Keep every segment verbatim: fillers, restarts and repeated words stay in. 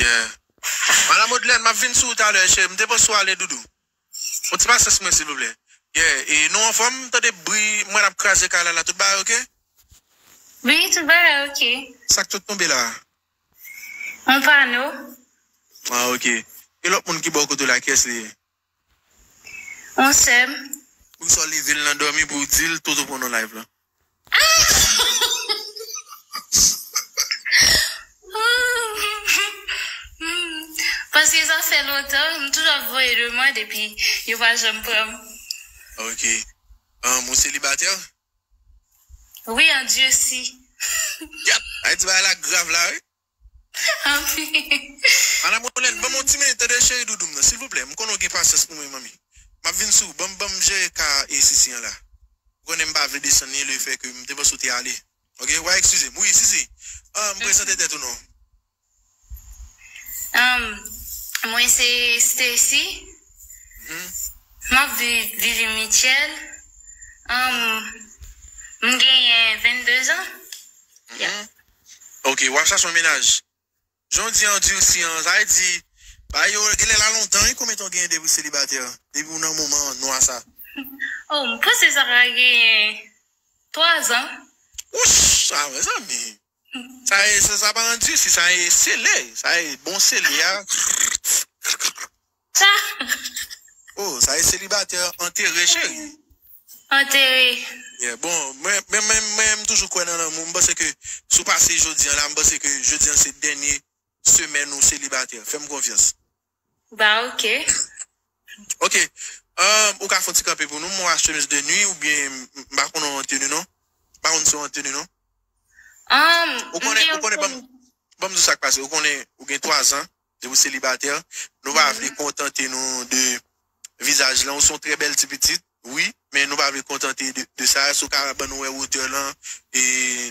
Yeah. Madam Odlène, m ap vin sou ou talè, cheri. M te panse w ale, doudou. Yon ti pasyans mwen, silvouplè. Yeah, e nou anfòm, m tande bri, mwen ap kraze kay la, la, tout bagay, oke? Wi, tout bagay, oke. Sa k sot tonbe la? Yon pano. Ah, oke. E lòt moun ki bò kote w la, kiyès li ye? Yon sè m. Poukisa w leve l nan dòmi pou w di l Toto pran nan live la? Paske sa fè lontan, m toujou ap voye demande epi yo pa janm pran m. Ok. Ahn, ou selibatè? Wi, an Dye si. Yap, ay di bagay la grav la, wi. Anpil. Madam Odlène, ban m yon ti minit, tande cheri doudou m nan, silvouplè. M konnen w gen pasyans pou mwen, manmi. M ap vin sou ou, ban m, ban m jere ka e Sisi an la. Ou konnen m pa vle desann li, lefètke m te panse w te ale. Ok, w a eskize m. Wi, Sisi. Ah, m prezante tèt ou non. Um, mwen se Stacy. Mhm. M ap viv Vivi Mitchell. Um, m genyen vennde zan. Mhm. Ok, w ap chache yon mennaj. Jan w di an dursi an, sa vle di, bagay yo genlè la lontan, wi, konbyen tan w genyen depi w selibatè? Depi w nan moman nwa sa? Oh, m panse sa ka genyen twa zan. Wouch, sa, mezanmi. Sa e, sa, sa pa an dursi, sa e sele, sa e bon sele a. Sa. Oh, sa e selibatè antere, cheri. Antere. Yeah, bon, mwen, mwen, mwen, mwen, m toujou kwè nan lanmou. M panse ke si w pase jodi an la, m panse ke jodi an se dènye semèn ou selibatè. Fè m konfyans. Ba, ok. Ok. Um, ou ka fè yon ti kanpe pou nou, mwen wè chemiz de nwi oubyen m, m pa konnen yon teni non. M pa konn si yon teni non. Um, ou konnen, ou konnen, ban m, ban m di sa k pase. Ou konnen, ou gen twa zan, depi w selibatè. Nou pa vle kontante nou de vizaj lan. Ou se yon trè bèl ti pitit, wi, men nou pa vle kontante de, de sa. Si w ka ban nou wè wotè lan, e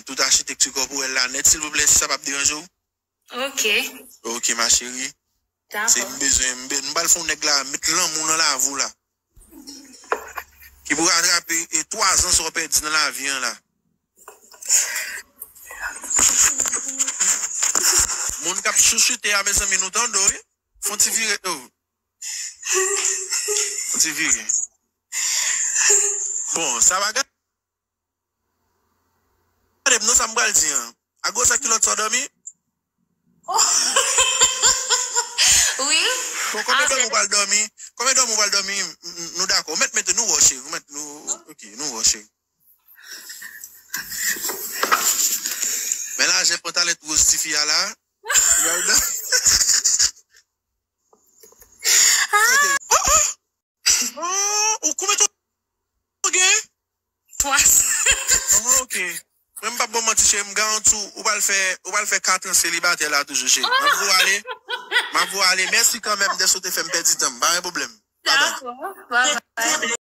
tout achitekti kòporèl la nèt, silvouplè, si sa p ap deranje w. Ok. Ok, ma chérie. Dakò. Se m bezwen, m be-, m pral fè yon nèg la, met lanmou nan lavi w la. Ki pou ratrape e twa zan sa w pèdi nan lavi an la. Moun k ap chouchoute a, mezanmi, nou tande w, wi. Fè yon ti vire, oh. Fè yon ti vire. Bon, sa bagay. Gade m non sa m pral di an. A gwo sa kilòt sa w dòmi? Wi. Bon, konbyen dòmi w pral dòmi? Konbyen dòmi w pral dòmi? M, m, nou dakò. Ou mèt mete nou wòche. Ou mèt nou, ok, nou wòche. Men lajè pantalèt woz tifi a la. Gade. Ok. Oh, oh! Oh, ou konbyen tan w gen? Twa. Oh, ok. Mwen, m p ap ba w manti, cheri, m garanti w, ou pral fè, ou pral fè kat an selibatè la toujou, cheri. M ap voye w ale. M ap voye w ale. Mèsi kanmenm dèske w te fè m pèdi tan m. Pa gen pwoblèm. Bye bye. Dakò. Bye bye.